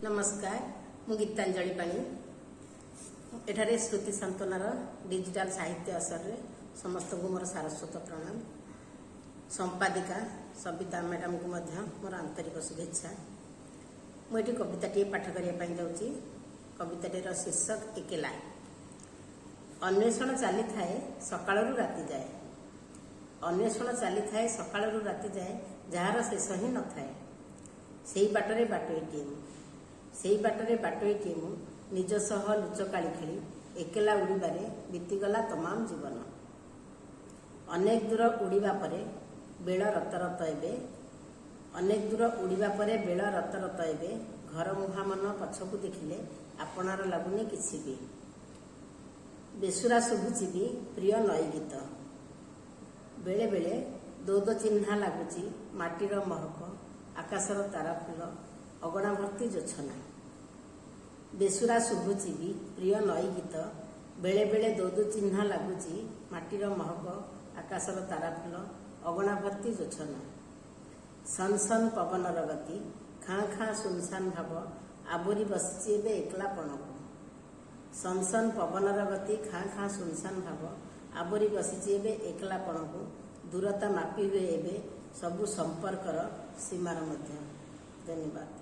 ନମସ୍କାର, ମୁଁ ଗୀତାଞ୍ଜଳି ପାଣି। ଏଠାରେ ଶ୍ରୁତି ସାନ୍ତ୍ୱନାର ଡିଜିଟାଲ ସାହିତ୍ୟ ଆସରରେ ସମସ୍ତଙ୍କୁ ମୋର ସାରସ୍ୱତ ପ୍ରଣାମ। ସମ୍ପାଦିକା ସବିତା ମ୍ୟାଡ଼ାମଙ୍କୁ ମଧ୍ୟ ମୋର ଆନ୍ତରିକ ଶୁଭେଚ୍ଛା। ମୁଁ ଏଠି କବିତାଟିଏ ପାଠ କରିବା ପାଇଁ ଯାଉଛି। କବିତାଟିର ଶୀର୍ଷକ ଏକେଲା। ଅନ୍ୱେଷଣ ଚାଲିଥାଏ ସକାଳରୁ ରାତି ଯାଏ, ଅନ୍ୱେଷଣ ଚାଲିଥାଏ ସକାଳରୁ ରାତି ଯାଏ, ଯାହାର ଶେଷ ହିଁ ନଥାଏ, ସେଇ ବାଟରେ ବାଟୋଇଟିଏ ମୁଁ। ସେଇ ବାଟରେ ବାଟୋଇଟିଏ ମୁଁ, ନିଜ ସହ ଲୁଚକାଳି ଖେଳି ଏକେଲା ଉଡ଼ିବାରେ ବିତିଗଲା ତମାମ ଜୀବନ। ଅନେକ ଦୂର ଉଡ଼ିବା ପରେ ବେଳ ରତରତ ଏବେ, ଅନେକ ଦୂର ଉଡ଼ିବା ପରେ ବେଳ ରତରତ ଏବେ, ଘର ମୁହାଁ ମନ ପଛକୁ ଦେଖିଲେ ଆପଣାର ଲାଗୁନି କିଛି ବି। ବେସୁରା ଶୁଭୁଛି ବି ପ୍ରିୟ ନଈ ଗୀତ, ବେଳେ ବେଳେ ଦୋଦ ଚିହ୍ନା ଲାଗୁଛି ମାଟିର ମହକ, ଆକାଶର ତାରା ଫୁଲ, ଅଗଣା ଭର୍ତ୍ତି ଜୋଛନା। ବେସୁରା ଶୁଭୁଛି ବି ପ୍ରିୟ ନଈ ଗୀତ, ବେଳେ ବେଳେ ଦୋଦ ଚିହ୍ନା ଲାଗୁଛି ମାଟିର ମହକ, ଆକାଶର ତାରା ଫୁଲ, ଅଗଣା ଭର୍ତ୍ତି ଜୋଛନା। ସନ୍ ସନ୍ ପବନର ଗତି, ଖାଁ ଖାଁ ସୁନସାନ ଭାବ ଆବୋରି ବସିଛି ଏବେ ଏକଲାପଣକୁ। ସନ୍ ସନ୍ ପବନର ଗତି, ଖାଁ ଖାଁ ସୁନସାନ ଭାବ ଆବୋରି ବସିଛି ଏବେ ଏକଲାପଣକୁ। ଦୂରତା ମାପି ହୁଏ ଏବେ ସବୁ ସମ୍ପର୍କର ସୀମାର ମଧ୍ୟ। ଧନ୍ୟବାଦ।